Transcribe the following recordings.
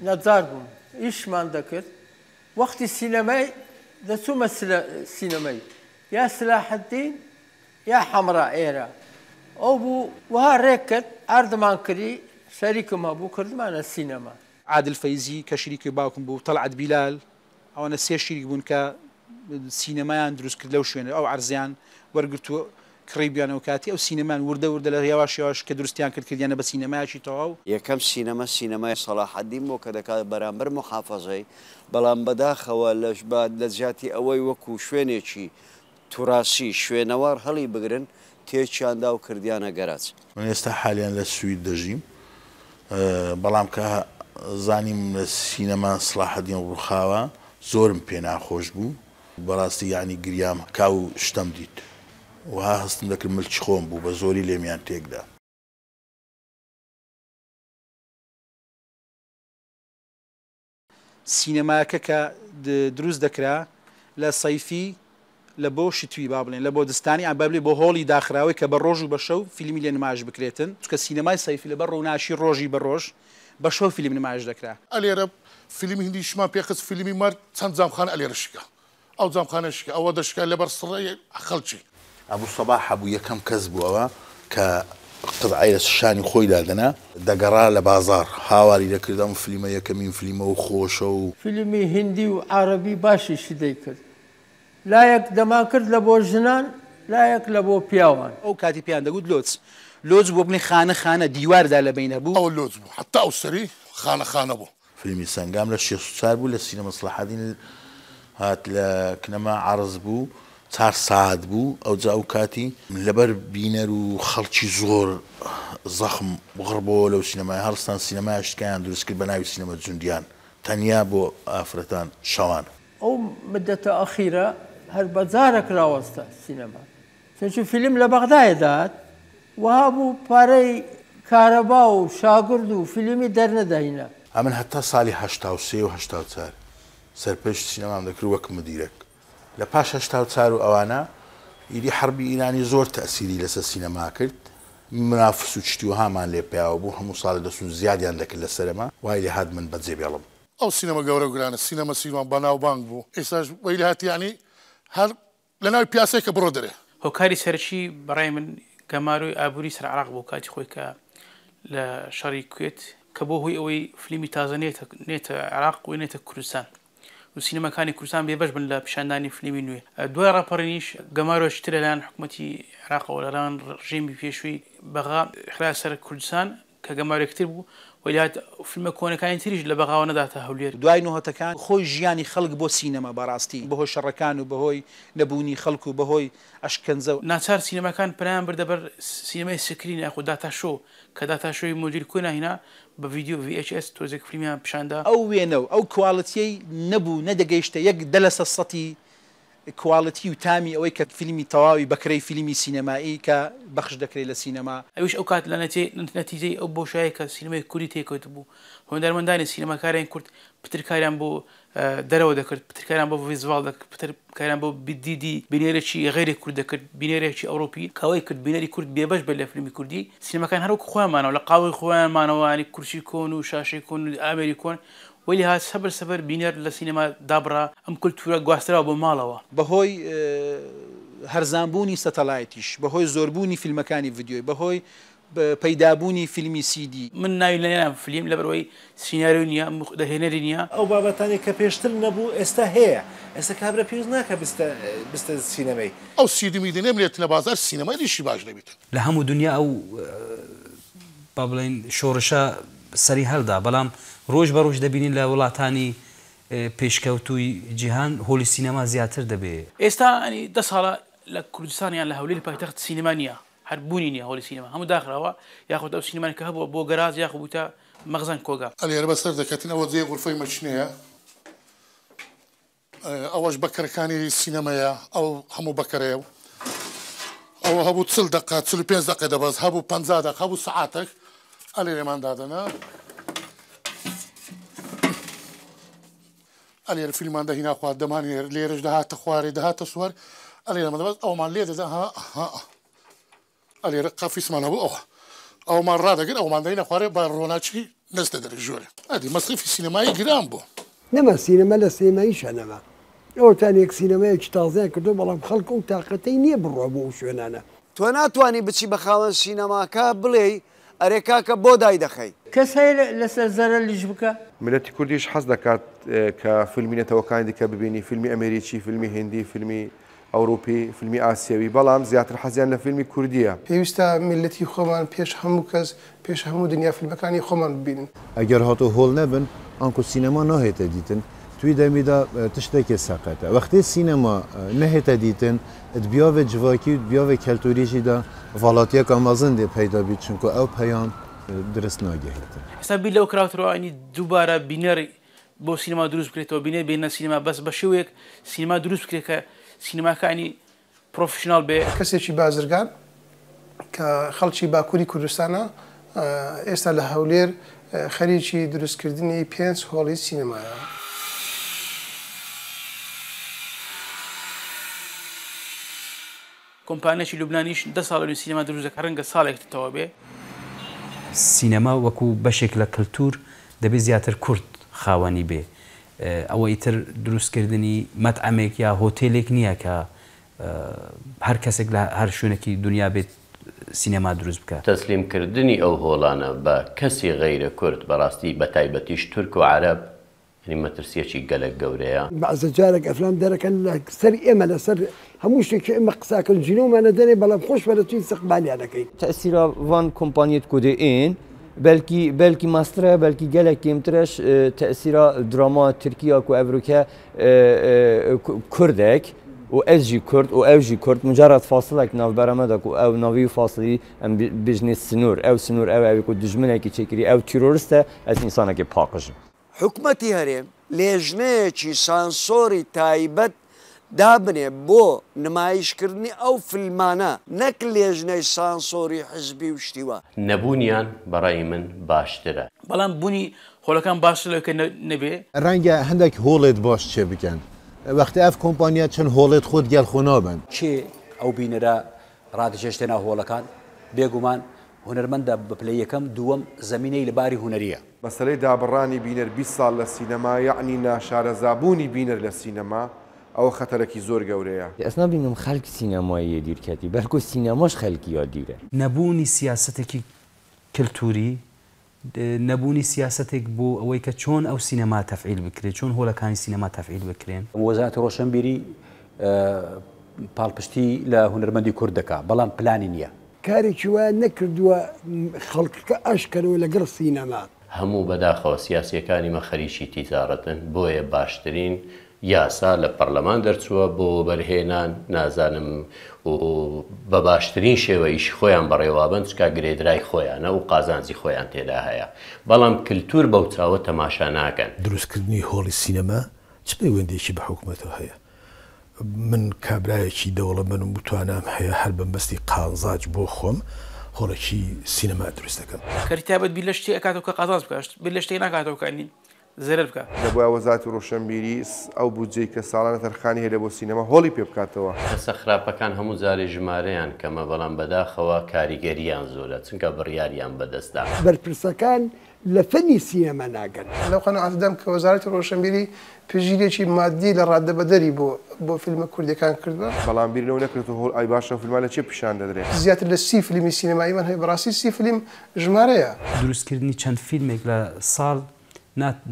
نەجار بووم، ئیشمان دەکرد، وەختی سینەمای دەچوومە سینەمای یا سلاحەدین یا حەمرا ئێرە ئەو بوو وەها ڕێک کرد عەردمان کری شەریکم هەبوو کردمانە سینەما. عادل فەیزی کە شریکی باوکم بوو، تەڵعەت بیلال، ئەوانە سێ شریک بوون کە سینەمایان دروست کرد لەو شوێنە، ئەو عەرزیان وەرگرت و کڕیبیان ئەو کاتی ئەو سینەمان وردە وردە لە یەواش یەواش کە دروستیان کرد کردیانە بە سینەمایەکی تەواو. یەکەم سینەما سینەمای سەڵاحەدین بوو کە دەکات بەرامبەر موحافەزەی، بەڵام بەداخەوە لە جیاتی ئەوەی وەکو شوێنێکی توراسی، شوێنەوار هەڵی بگرن، تێکیان دا و کردیانە گەراج. من ئێستا حالیان لە سوید دەژیم، بەڵام کە زانیم سینەما سڵاحەدین ڕووخاوە زۆرم پێ ناخۆش بوو، بەڕاستی یەعنی گریام کە ئەو شتەم دیت، وەها هەستم دەکرد ملکی خۆم بوو، بە زۆری لێمیان تێکدا. سینەماکە کە دروست دەکرا لە سەیفی لە بۆ شتوی با بڵێن لە بۆ دستانی یان با بلێ بۆ هۆڵی داخراوەی کە بە ڕۆژ و بە شەو فیلمی لێ نمایش بکرێتن چونکە سینەمای سەیفی لەبەر ڕووناکی ڕۆژی بە ڕۆژ بە شەو فیلم نمایش دەکرا. ئەلێرە فیلمی هندیشمان پێخست فیلمی مەرد چەند جامخانە ئەلێرە شکا ئەو جامخانە شکا ئەوە دەشکا لەبەر سڕەی خەڵکی. ئەبو سەباح هەبوو یەکەم کەس بوو ئەوە کە قطعەی لە شانی خۆی دادەنا دەگەڕا لە بازاڕ هاواری دەکرد ئەم فلیمە یەکەمین فلیمە و خۆشە و. فیلمی هیندی و عارەبی باشیشی دەیکرد لایەک دەمانکرد لە بۆ ژنان لایەک لە بۆ پیاوان. ئەو کاتی پێیان دەگوت لۆچ. لۆچ بۆ بڵێن خانە خانە دیوار دا لە بەین هەبوو. ئەوە لۆچ بوو حەتا ئەو سەری خانە خانە بوو. فیلمی سەنگام لە 64 بوو لە سینەما سڵاحەدین هات لە کنەما عەڕز بوو چار سەعات بوو ئەوجا ئەو کاتی لەبەر بینەر و خەڵکی زۆر زەخم غڕ بۆوە لەو سینەمایە هەڵستان سینەمایە شتکایان دروست کرد بە ناوی سینەما جوندیان تەنیا بۆ ئافرەتان شەوان. ئەو مدەتە ئەخیرە هەر بە جارەک راوەستا سینەما چونکی فیلم لە بەغدایە دەهات وەها بوو پارەی کارەبا و شاگرد و فیلمی دەرنەدەهینا. ئەمن هەتا سالی 83 و 84 سەرپەرشتی سینەمام دەکرد وەک مدیرەک. لە پاش 84 و ئەوانە ئیدی حەڕبی ئیرانی زۆر تەئسیری لەسەر سینەما کرد. منافس و چتی وەهامان لێ پەیاوە بوو هەموو ساڵێ دەچوون زیادیان دەکرد لەسەرما وای لێ هات من بەجێ بێڵم. ئەو سینەما گەورە و گرانە سینەما سیروان بەناوبانگ بوو ئێستاش وەی لێ هات یانی هەر لە ناوی پیاسەیەکە بڕۆ دەرێ. هۆکاری سەرەکی بەڕای من گەمارۆی ئابووری سەر عێراق بوو کاتی خۆی کە لە شەڕی کوێت کە بۆ هۆی ئەوەی فلیمی تازە نێتە نێتە عێراق و نێتە کوردستان و سینەماکانی کوردستان بێبەش بن لە پیشاندانی فلیمی نوێ. دوای ڕاپەڕینیش گەمارۆیەکی تر لەلایەن حکومەتی عێراقەوە لەلایەن ڕژێمی پێشووی بەغا خرایە سەر کوردستان کە گەمارۆیەکی تر بوو وەی لات فیلمە کۆنەکانی تریش لە بەغاوە نەداتە هەولێر. دوای نۆهەتەکان خۆی ژیانی خەڵک بۆ سینەما بەڕاستی بەهۆی شەڕەکان و بەهۆی نەبوونی خەڵک و بەهۆی ئەشکەنجە. ناچار سینەماکان پەنایان بردە بەر سینەمای screen یاخود data show کە data show ی مۆدیل کۆنیان هینا بە ڤیدیۆ VHS تۆزێک فیلمیان پیشان دا. ئەو وێنە و ئەو quality یەی نەبوو نەدەگەیشتە یەک دە لەسەر سەتی quality و تامی ئەوەی کە فیلمی تەواوی بەکرەی فیلمی سینەمایی کە بەخش دەکرێت لە سینەما. ئەویش ئەو کات لە نەتیجەی ئەو بۆشایەی کە سینەمای کوردی تێکەوتبوو، هونەرمەندانی سینەماکارانی کورد پتر کاریان بۆ دەرەوە دەکرد، پتر کاریان بۆ ڤیستیڤاڵ دەکرد، پتر کاریان بۆ دیدی بینەرێکی غەیری کورد دەکرد، بینەرێکی ئەوروپی، کە ئەوەی کرد بینەری کورد بێبەش بێت لە فیلمی کوردی، سینەماکان هەر وەکو خۆیان مانەوە، لە قاوغی خۆیان مانەوە، یانی کورسی کۆن و شاشەی کۆن و ئامێری کۆن، وەلی هات سەبر سەبر بینەر لە سینەما دابڕا، ئەم کولتوورە گواستراوە بۆ ماڵەوە. بەهۆی هەرزانبوونی سەتەلایتیش، بەهۆی زۆربوونی فیلمەکانی ڤیدیۆی، بەهۆی پەیدابوونی فیلمی سی دی. من ناوی نەنام فلیم لەبەرئەوەی سیناریۆی نیە، دەرهێنەری نیە. ئەو بابەتانەی کە پێشتر نەبوو ئێستا هەیە، ئێستا کابرا پێویست ناکا بچتە بچتە سینەمای. ئەو سیدی میدی نەمرێتنە بازار سینەمای دیشی باش نەبیتن. لە هەموو دونیا ئەو با بڵێین شۆڕشە سەری هەلدا، بەڵام ڕۆژ بە ڕۆژ دەبینین لە وڵاتانی پێشکەوتووی جیهان هۆلی سینەما زیاتر دەبێ. ئێستا یانی دە ساڵە لە کوردستان یان لە هەولێری پایتەخت سینەما نییە، هەر بوونی نییە هۆلی سینەما هەموو داخراوە یاخود ئەو سینەمانە کە هەبووە بۆ گەراج یاخود بووتە مەخزەن کۆگا. ئەلێرە بەسەر دەکەتن ئەوە جێی غورفەی مەکینەیە. ئەوەش بەکەرەکانی سینەمەیە ئەو هەموو بەکەرەیە و ئەوە هەبوو 40 دقە 45 دقە دەبەست هەبوو 50 دقە هەبوو سەعاتێک ئەلێرەمان دادەنا ئەلێرە فیلمان دەهینا خوارد دەمان لێرەش دەهاتە خوارێ دەهاتە سوار ئەلێرەمە دەبەست ئەومان لێ دەدا ها ها ئەلێرە قەفیسمان هەبوو ئەوە ئەومان ڕادەگرت ئەومان دەینە خوارێ بە ڕۆناکی نەچتە دەرێ ژۆرێ. ئەدی مەسرەفی سینەمایی گران بوو. نەما سینەما لە سلێمانیشا نەما. ئەوەتان یەک سینەمایەکی تازەیان کردووە بەڵام خەڵک ئەو تاقەتەی نییە بڕوا بۆ ئەو شوێنانە. تۆ ناتوانی بچی بە خاوەن سینەماکە بڵێی ئەرێ کاکە بۆ دایدەخەی؟ کەس هەیە لەسەر زەرەریش بکا؟ میللەتی کوردیش حەز دەکات کە فیلمی نەتەوەکانی دیکە ببینی، فیلمی ئەمێریکی، فیلمی هیندی، فیلمی ئەوروپی، فیلمی ئاسیەوی، بەڵام زیاتر حەزیان لە فیلمی کوردییە. پێویستە میللەتی خۆمان پێش هەموو کەس، پێش هەموو دنیا فیلمەکانی خۆمان ببینن. ئەگەر هاتۆ هۆڵ نەبن ئانکۆ سینەما ناهێتە دیتن توی دەمیدا تشتێکێ سەقەتە وەختێ سینەما نەهێتە دیتن دبیاێ جڤاکی و دبیاێ کەلتوریژیدا ڤاڵاتیەکا مەزن دێ پەیدا بیت چونکۆ ئەو پەیام درست ناگەهیتن. ئێستا بیر لەوە کراوەتەوە ینی دووبارە بینەر بۆ سینەما دروست بکرێتەوە بینەر بێنە سینەما بەس بە شێوەیەک سینەما دروست بکرێت کە سینەماکانی پرۆفیشناڵ بێ. کەسێکی بازرگان کە خەڵکی باکووری کوردستانە، ئێستا لە هەولێر خەریکی دروستکردنی پێنج هۆڵی سینەمایە. کۆمپانیایەکی لوبنانیش دە ساڵە نوێ سینەما دروست دەکات، رەنگە ساڵێک تر تەواو بێ. سینەما وەکو بەشێک لە کلتور دەبێ زیاتر کورد خاوەنی بێ، ئەوە ئیتر دروستکردنی مەتعەمێک یا هۆتێلێک نییە کە هەر کەسێک لە هەر شوێنێکی دونیا بێت سینەما دروست بکا. تەسلیم کردنی ئەو هۆڵانە بە کەسی غەیرە کورد بەڕاستی بەتایبەتیش تورک و عەرەب یانی مەترسیەکی گەلەک گەورەیە. بەعزە جارێک ئەفلام دەرەکەن لە سەر ئێمە لە سەر هەموو شتێکی ئێمە قساکەن جنێومان ئەدەنێ بەڵام خۆشمان ئەچین ئیستقبالیان ئەکەین. تەئسیرا ڤان کۆمپانیەت کودێ ئێن بەلکی بەلکی مەسترە بەلکی گەلەک کێمترەش تەئسیرا دراما ترکیا کو ئەڤروکە کوردێک و ئەز ژی کورد و ئەو ژی کورد مجرد فاسلەک ناڤبەرا مە دا کو ئەو ناڤی فاسلی ئەم بژنێ سنور ئەو سنور ئەو ئەوی کو دژمنێکی چێکری ئەو تیرۆرستە ئەز ئینسانەکی پاقژم. حکومەتی هەرێم لێژنەیەکی سانسۆری تایبەت دابنێ بۆ نمایشکردنی ئەو فیلمانە نەک لێژنەی سانسۆری حزبی و شتی وا. نەبوونیان بە ڕای من باشترە. بەڵام بوونی هۆڵەکان باشترە لەوەی کە نەبێ. ڕەنگە هەندێک هۆڵێت باش چێ بکەن وەختێ ئەف کۆمپانیا چەند هۆڵێت خۆت گەل خۆ نابەن. کێ ئەو بینەرە ڕادەکێشێتە ناو هۆڵەکان؟ بێگومان هونەرمەندە بە پلەی یەکەم، دووەم زەمینەی لەباری هونەرییە. مەسەلەی دابڕانی بینەر 20 ساڵ لە سینەما یەعنی ناشارەزابوونی بینەر لە سینەما، ئەوە خەتەرەکی زۆر گەورەیە. ئەز نابینم خەلک سینەماییە دیر کەتی، بەلکۆ سینەماش خەلکیا دیرە. نەبوونی سیاسەتێکی کلتوری، نەبوونی سیاسەتێک بۆ ئەوەی کە چۆن ئەو سینەما تەفعیل بکرێت، چۆن هۆلەکانی سینەما تەفعیل بکرێن. وەزارەتی ڕۆشنبیری پاڵپشتی لە هونەرمەندی کورد دەکا، بەڵام پلانی نییە. کارێکی وایان نەکردووە خەڵکەکە ئاشکەنەوە لەگەڵ سینەما. هەموو بەداخەوە سیاسیەکانی مە خەریکی تیجاڕەتن بۆیە باشترین یاسا لە پەڕلەمان دەرچووە بۆ وەبەرهێنان نازانم و بە باشترین شێوە ئیشی خۆیان بەڕێوابەن چکا گرێدرای خۆیانە و قازانجی خۆیان تێدا هەیە بەڵام کلتور بەو چاوە تەماشا ناکەن. دروستکردنی هۆڵی سینەما چ پەیوەندیەکی بە حکومەتەوە هەیە؟ من کابرایەکی دەوڵەمەنم و توانام هەیە هەر بەمبەستی قازاج بۆ خۆم هۆڵێکی سینەما دروست دەکەم. کەرتی تایبەت بیر لە شتێک ئەکاتەوە کە قازانج بکات، بیر لە شتێک ناکاتەوە کە زەرەر بکا. دەبوایە وەزارەتی ڕۆشنبیری ئەو بودجەی کە ساڵانە تەرخانی هەیە بۆ سینەما هۆڵی پێ بکاتەوە. کەسە خراپەکان هەموو جارێ ژمارەیان کەمە بەڵام بەداخەوە کاریگەریان زۆرە چونکە بڕیاریان بەدەستە. بەرپرسەکان لە فەنی سینەما ناگەن. لەو قەناعەتەدام کە وەزارەتی ڕۆشنبیری پشتگیرییەکی ماددی لە ڕاددەبەدەری بۆ بۆ فیلمە کوردییەکان کردووە. بەڵام بیر لەوە نەکرێتەوە هۆڵ ئای باشە ئەو فیلمانە لە چێ پیشان دەدرێ؟ زیاتر لە 30 فیلمی سینەماییمان هەیە، بەڕاستی 30 فیلم ژمارەیە. دروستکردنی چەند فیلمێک لە ساڵ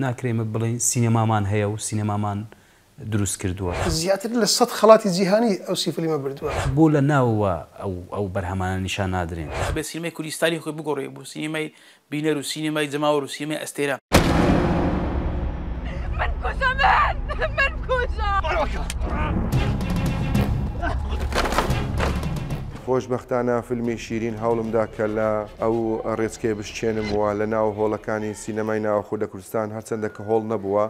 ناکرێ ئێمە بڵێین سینەمامان هەیە و سینەمامان دروست کردووە. زیاتر لە سەد خەڵاتی جیهانی ئەو سی فلیمە بردووە. بۆ لە ناوەوە ئەو بەرهەمانە نیشان نادرێن؟ ئەبێ سینەمای کوردی ستایلی خۆی بگۆڕێ بۆ سینەمای بینەر و سینەمای جەماوەر و سینەمای ئەستێرە. من بکوژە من من بکوژە. خۆشبەختانە فیلمی شیرین هەوڵمدا کە لە ئەو ڕێچکەیە بشکێنم و لە ناو هۆڵەکانی سینەمای ناوەخۆ لە کوردستان هەرچەندە کە هۆڵ نەبووە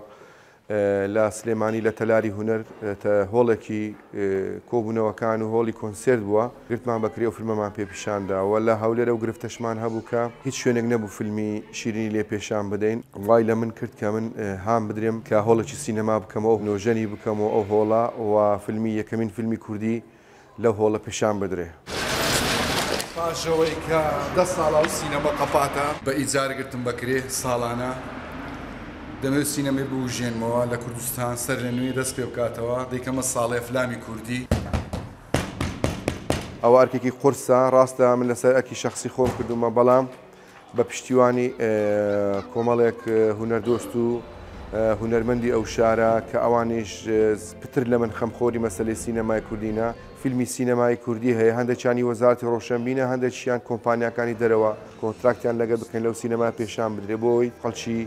لە سلێمانی لە تەلاری هونەر هۆڵێکی کۆبوونەوەکان و هۆڵی کۆنسێرت بووە، گرتمان بە کرێ و فیلمەمان پێ پیشان دا و لە هەولێر ئەو گرفتەشمان هەبوو کە هیچ شوێنێک نەبوو فیلمی شیرینی لێ پێشان بدەین، وای لە من کرد کە من هان بدرێم کە هۆڵێکی سینەما بکەمەوە و نۆژەنی بکەمەوە ئەو هۆڵە و فیلمی یەکەمین فیلمی کوردی لەو هۆڵە پیشان بدرێ. پاش ئەوەی کە دە ساڵە ئەو سینەما قەپاتە بە ئیجار گرتم بە کرێ ساڵانە دەمەوێت سینەمای بوژێنمەوە لە کوردستان سەر لە نوێ دەست پێ بکاتەوە دەیکەمە ساڵی ئەفلامی کوردی. ئەوە ئەرکێکی قورسە، ڕاستە من لەسەر ئەرکی شەخسی خۆم کردوومە، بەڵام بە پشتیوانی کۆمەڵێک هونەردۆست و هونەرمەندی ئەو شارە کە ئەوانیش پتر لە من خەمخۆری مەسەلەی سینەمای کوردینە. فیلمی سینەمایی کوردی هەیە، هەندێکیانی وەزارەتی ڕۆشەنبینە، هەندێکیان کۆمپانیاکانی دەرەوە کۆنتراکتیان لەگەل بکەین لەو سینەما پێشان بدرێ بۆ ئەوەی خەڵکی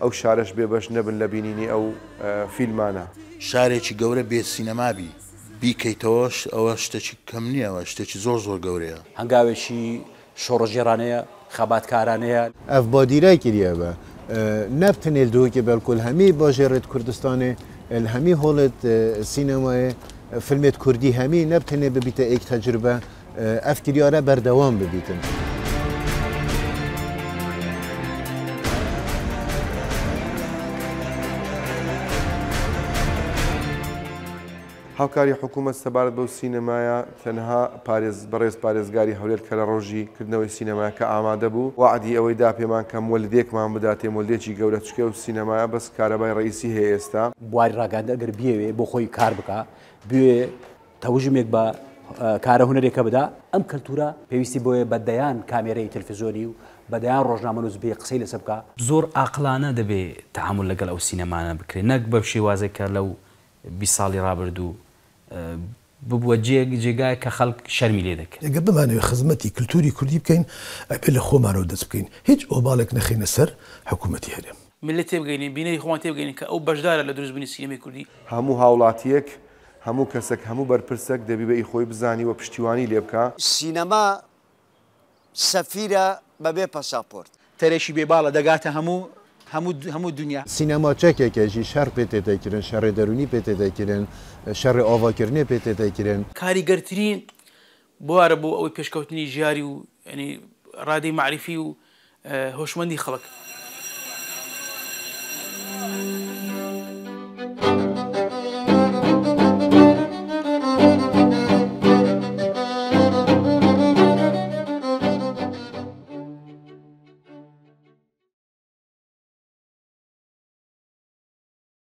ئەو شارەش بێبەش نەبن لە بینینی ئەو فیلمانە. شارێکی گەورە بێ سینەما بی بیکەیتەوە ئەوە شتێکی کەم نییە ئەوە شتێکی زۆر زۆر گەورەیە. هەنگاوێکی شۆڕشگێڕانەیە، خەباتکارانەیە. ئەڤ بادیرە کریە بە نە بتەنێ ل دهۆکێ بەلکۆ ل هەمی باژێڕێت کوردستانێ ل هەمی هۆڵێت سینەمایێ فیلمێت کوردی هەمی نە بتەنێ ببیتە ئێک تەجروبە ئەڤ کریارە بەردەوام ببیتن. هاوکاری حکومەت سەبارەت بەو سینەمایە تەنها پارێز بەڕێز پارێزگاری هەولێر کە لە ڕۆژی کردنەوەی سینەمایەکە ئامادە بوو وەعدی ئەوەی دا پێمان کە مۆلدێکمان بداتێ مۆلدێکی گەورە چونکە ئەو سینەمایە بەس کارەبای ڕەئیسی هەیە ئێستا. بواری ڕاگەیاندن ئەگەر بیەوێ بۆ خۆی کار بکا، بوێ تەوژمێک بە کارە هونەریەکە بدا، ئەم کەلتورە پێویستی بۆیە بە دەیان کامێرەی تەلفزیۆنی و بە دەیان ڕۆژنامەنووس بێ قسەی لەسەر بکا. زۆر ئاقڵانە دەبێ تەعامول لەگەڵ ئەو سینەمانە بکرێ نەک بەو شێوازەی کە لەو 20 ساڵی ڕابردوو ببووە جێگایەک کە خەڵک شەرمی لێ دەکرد. گەر بمانەوێت خزمەتی کلتوری کوردی بکەین ئەبێ لە خۆمانەوە دەست بکەین هیچ ئۆباڵێک نەخەینە سەر حکومەتی هەرێم. میللەت تێبگەینین، بینەری خۆمان تێبگەینین کە ئەو بەشدارە لە دروستبوونی سینەمای کوردی. هەموو هاوڵاتییەک، هەموو کەسەک، هەموو بەرپرسەک دەبی بە ئی خۆی بزانی و پشتیوانی لێ بکا. سینەما سەفیرە بەبێ پەساپۆرت. تەرێکی بێ باڵە دەگاتە هەموو هەموو هەموو دونیا. سینەما چەکێکە ژی شەڕ پێ تێتە کرن، شەڕێ دەروونی پێ تێتە کرن، شەڕێ ئاڤاکردنێ پێ تێتە کرن. کاریگەرترین بوارە بۆ ئەوەی پێشکەوتنی ژیاری و یانی ڕادەی مەعریفی و هۆشمەندی خەڵک.